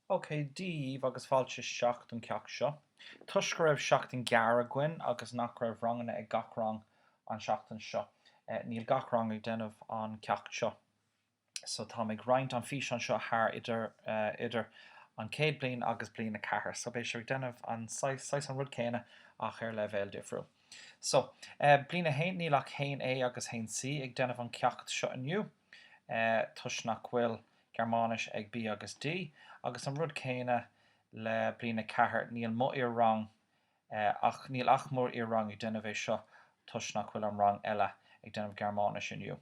Ok, Dia dhaoibh agus fáilte isteach don ceacht seo. Toisc go raibh seachtain gearr againn agus nach raibh ranganna ag gach rang an seachtain seo, níl gach rang ag déanamh an ceacht seo. So táim ag roinnt an físeán seo thar idir idir an chéad bliain agus bliain 4. So beidh sibh ag déanamh an saghas saghas an rud céanna ach ar leibhéal difriúil. So, bliain 1, níl ach 1A agus 1C ag déanamh an ceacht seo inniu toisc nach bhfuil Gearmáinis ag B agus D, agus an rud céanna le bliain 4, níl mo iar-rang ach níl ach mo iar-rang ag déanamh é seo toisc nach bhfuil an rang eile ag déanamh Gearmáinis inniu.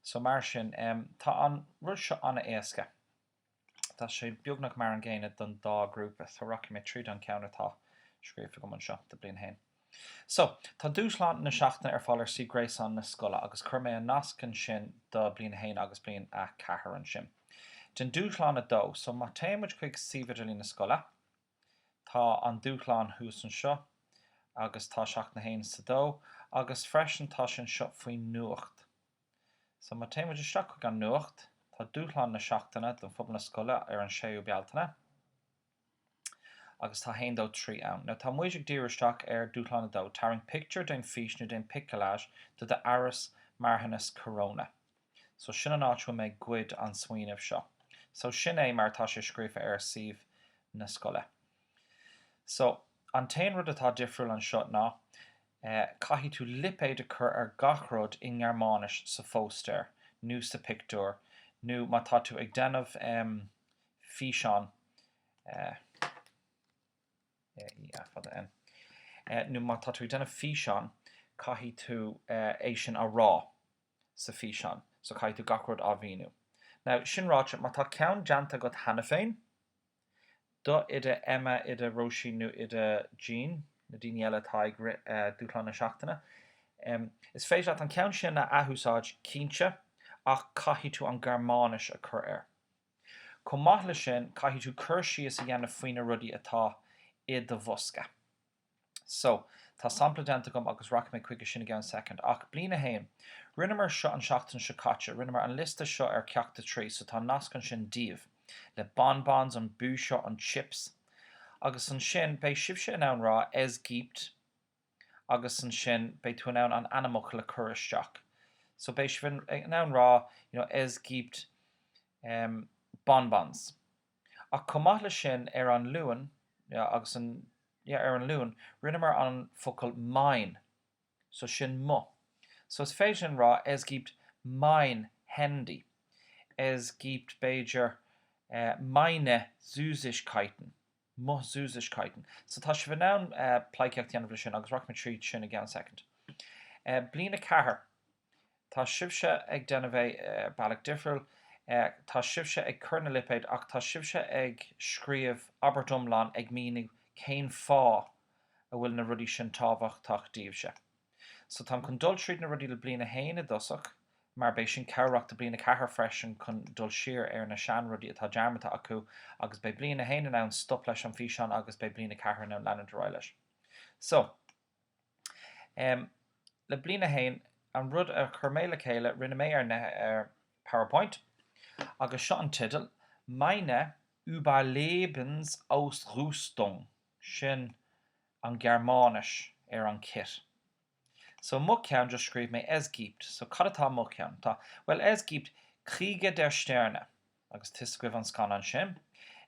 So mar sin, tá an rud seo an-éasca. Tá sé beagnach mar an gcéanna don dá grúpa, so rachaidh mé tríd an ceann atá scríofa agam anseo do bliain 1. So, tá dúshlán na seachtaine ar fáil ar suíomh gréasáin na scoile agus chuir mé an nasc ansin do bliain 1 agus bliain 4 ansin. Déan dúshlán 2. So, má téann muid chuig suíomh idirlín na scoile, tá an dúshlán thuas anseo agus tá seachtain 1 sa 2 agus freisin tá sé anseo faoi nuacht. So, má téann muid isteach chuig an nuacht, tá dúshlán na seachtaine don phobal na scoile ar an 6ú Bealtaine. Agus tá 1, 2, 3 ann. Now tá muid ag díriú isteach ar dúshlán 2, tarraing pictiúr, déan fís nó déan pic-collage de d'fhearas marthanas corona. So sin an áit a bhfuil mé ag goid an smaoineamh seo. So sin é mar atá sé scríofa ar suíomh na scoile. So an t-aon rud atá difriúil anseo ná eh caithfidh tú lipéad a chur ar gach rud i nGearmáinis sa phóstaer nó sa pictiúr nó má tá tú ag déanamh em físeán, E A fada N, nó má tá tú ag déanamh físeán, caithfidh tú é sin a rá sa físeán, so caithfidh tú gach rud á mhíniú. Now, sin ráite, má tá ceann déanta agat cheana féin, do oide Emma, oide Róisín nó oide Jean, na daoine eile atá ag rith Dúshlán na Seachtaine, is féidir leat an ceann sin a athúsáid, cinnte, ach caithfidh tú an Ghearmáinis a chur air. Chomh maith leis sin, caithfidh tú cur síos a dhéanamh faoi na rudaí atá i do bhosca. So, tá sampla déanta agam agus rachaidh mé chuige sin i gceann soicind. Ach, bliain 1. Rinneamar seo an seachtain seo caite. Rinneamar an liosta seo ar ceacht 3, so tá nasc ansin daoibh. Le bonbons, an Bücher, an chips. Agus ansin, beidh sibhse in ann rá, Es gibt. agus ansin beidh tú in ann an ainmfhocal a chur isteach. So beidh sibh in ann rá you know es gibt em bonbons. Ach chomh maith leis sin ar an Luan yeah agus an yeah ar an Luan rinneamar an focal mein so sin mo. So is féidir linn rá es gibt mein Handy. Es gibt b'fhéidir eh meine Süßigkeiten. Mo Süßigkeiten. So tá sibh in ann pleidhcíocht a dhéanamh leis sin agus rachaidh mé tríd sin i gceann soicind. Bliain 4. Tá sibhse ag déanamh é bealach difriúil. Tá sibhse ag cur na lipéid ach tá sibhse ag scríobh abairt iomlán ag míniú cén fáth a bhfuil na rudaí sin tábhachtach daoibhse. So táim chun dul tríd na rudaí le bliain 1 i dtosach, mar beidh sin cabhrach do bliain 4 freisin chun dul siar ar na sean rudaí atá dearmadta acu agus beidh bliain 1 in ann stop leis an físeán agus beidh bliain 4 in ann leanúint ar aghaidh leis. So, em, le bliain 1, an rud a chuir mé le chéile, rinne mé ar, ar PowerPoint agus seo an teideal, Meine Überlebensausrüstung, sin an Ghearmáinis ar an kit. So mo cheann just scríobh mé Es gibt. So cad atá i mo cheann? Tá, bhuel es gibt Krieg der Sterne agus tá 'fhios agaibh an scannán sin.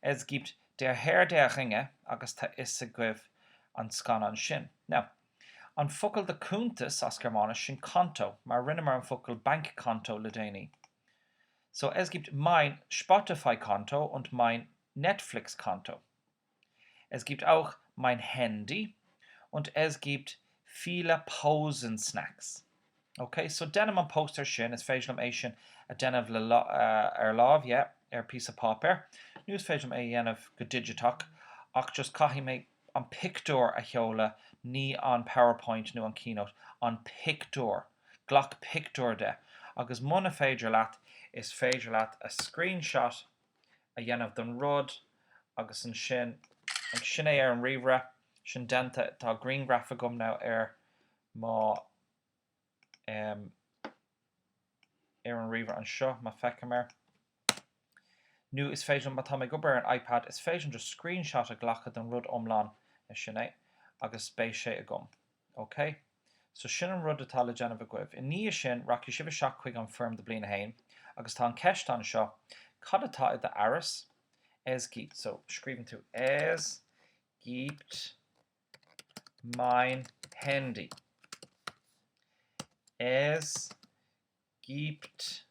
Es gibt Der Herr der Ringe agus tá 'fhios agaibh an scannán sin. Now, an focal do cuntas as Gearmáinis sin Konto mar rinneamar an focal Bankkonto le déanaí. So es gibt mein Spotify-Konto und mein Netflix-Konto. Es gibt auch mein Handy und es gibt viele Pausensnacks. Ok, so déanaim an póstaer sin, is féidir liom é sin a déanamh le ar lámh, yeah, ar píosa páipéir, nó is féidir liom é a dhéanamh go digiteach, ach just caithfidh mé an pictiúr a sheoladh, ní an PowerPoint nó an Keynote, an pictiúr, glac pictiúr de, agus muna féidir leat, is féidir leat a screenshot a dhéanamh don rud agus ansin, sin é ar an ríomhaire, sin déanta, tá grianghraf agam now ar mo, em, ar an ríomhaire anseo, má feicim air. Nó is féidir liom, má tá mé ag obair ar an iPad, is féidir liom just screenshot a ghlacadh den rud iomlán, sin é, agus beidh sé agam. Ok? So sin an rud atá le déanamh agaibh. I ndiaidh sin, rachaidh sibh isteach chuig an foirm do bliain 1, agus tá an ceist anseo, cad atá i d'fhearas? Es gibt. So scríobhann tú Es gibt mein Handy. Es gibt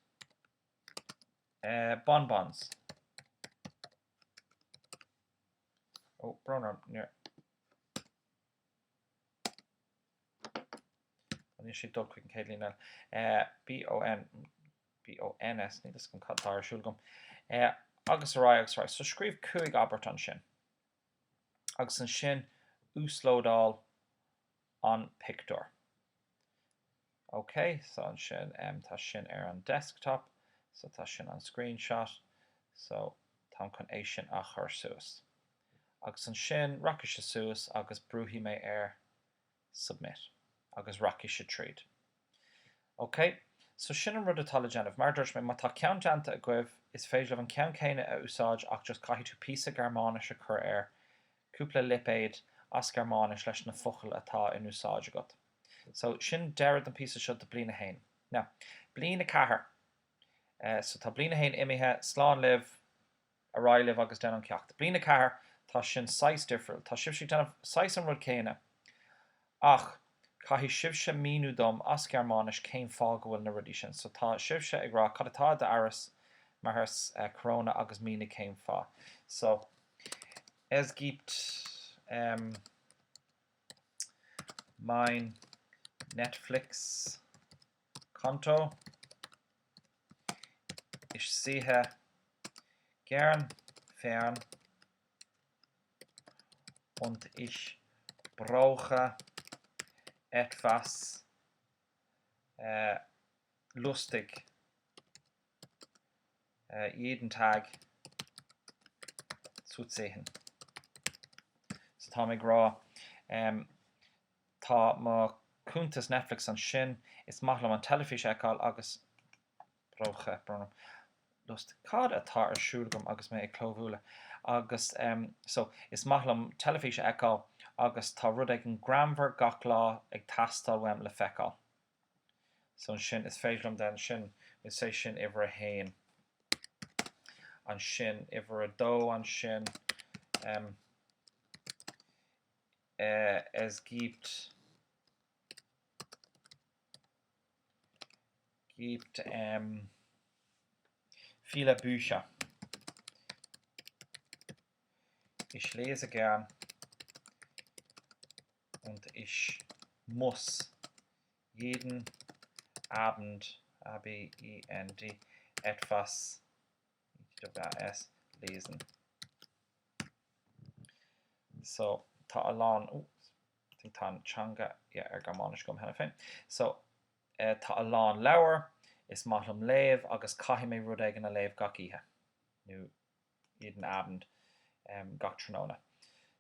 bonbons. Ó, brón orm, níor. Níl sé ag dul chuig an chéad líne eile. B O N B O N S, níl fhios agam cad atá ar siúl agam. Agus ar aghaidh agus ar aghaidh. So scríobh 5 abairt ansin. Agus ansin uaslódáil an pictiúr. Ok, so ansin tá sin ar an desktop, so tá sin an screenshot, so táim chun é sin a chur suas. Agus ansin rachaidh sé suas agus brúfaidh mé ar submit agus rachaidh sé tríd. Ok, so sin an rud atá le déanamh. Mar a dúirt mé, má tá ceann déanta agaibh, is féidir libh an ceann céanna a úsáid ach just caithfidh tú píosa Gearmáinis a chur air, cúpla lipéad as Gearmáinis leis na focail atá in úsáid agat. So, sin deireadh den píosa seo do bliain 1. Now, bliain 4. So tá bliain 1 imithe, slán libh, ar aghaidh libh agus déan an ceacht. Bliain 4, tá sin saghas difriúil. Tá sibhse ag déanamh saghas an rud céanna ach caithfidh sibhse míniú dom as Gearmáinis cén fáth go bhfuil na rudaí sin. So tá sibhse ag rá cad atá i d'fhearas mar Corona agus mínigh cén fáth. So, es gibt mein Netflix Konto. Ich sehe gern fern und ich brauche etwas lustig jeden Tag zu sehen. So táim ag rá, tá mo cuntas Netflix ansin, is maith liom an teilifís a fheiceáil agus brauche, brón orm, lust, cad atá ar siúl agam agus mé ag clóbhualadh? Agus so, is maith liom teilifís a fheiceáil agus tá rud éigin greannmhar gach lá ag teastáil uaim le feiceáil. So ansin, is féidir liom then sin, we'll say sin uimhir a haon. Ansin uimhir a dó ansin, em, eh, es gibt, gibt, em, viele Bücher. Ich lese gern und ich muss jeden Abend, A-B-E-N-D, etwas, E-T-W-A-S, lesen. So, tá a lán, oh, I think tá an teanga, yeah, ar Gearmáinis agam cheana féin. So, eh, tá a lán leabhar, is maith liom léamh agus caithfidh mé rud éigin a léamh gach oíche, nó jeden Abend, gach tráthnóna.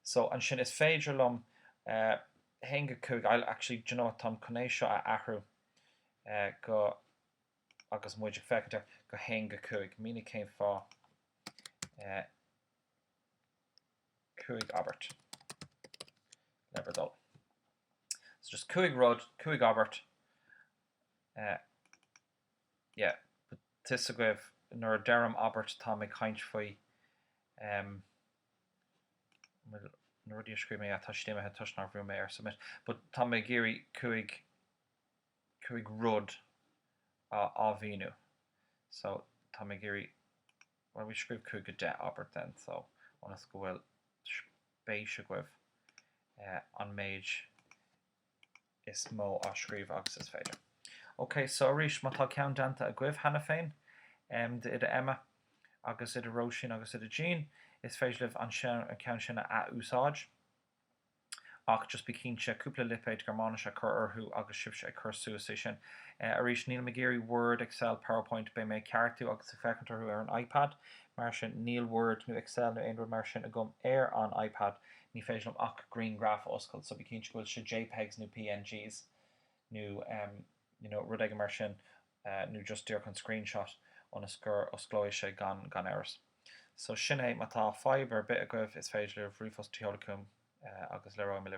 So, ansin is féidir liom 1 go 5, I'll actually, do you know what, táim chun é seo a athrú go, agus muid ag féachaint air, go 1 go 5. Mínigh cén fáth 5 abairt le bhur dtoil. So just 5 rud, 5 abairt, yeah, but tá fhios agaibh nuair a deirim abairt táim ag caint faoi em na rudaí a scríobh mé, yeah, tá siad imithe toisc nár bhrúigh mé ar submit, but tá mé ag iarraidh 5, 5 rud a á mhíniú so tá mé ag iarraidh, well we scríobh 5 go 10 abairt then so ionas go bhfuil spéis agaibh eh an méid is mó á scríobh agus is féidir. Ok, so arís, má tá ceann déanta agaibh cheana féin, d'Oide Emma agus Oide Róisín agus Oide Jean, is féidir libh an ceann sin a ath-úsáid. Ach just bí cinnte cúpla lipéad Gearmáinise a chur orthu agus sibhse ag cur suas é sin. Arís, nílim ag iarraidh Word, Excel, PowerPoint, beidh mé ag ceartú agus ag féachaint orthu ar an iPad, mar sin níl Word nó Excel nó aon rud mar sin agam ar an iPad. Ní féidir liom ach grianghraf a oscailt, so bí cinnte go bhfuil sé JPEGs nó PNGs nó you know rud éigin mar sin nó just díreach an screenshot ionas gur osclóidh sé gan gan amhras. So sin é, má tá fadhb ar bith agaibh is féidir libh ríomhphost a sheoladh chugam agus labhróidh mé libh.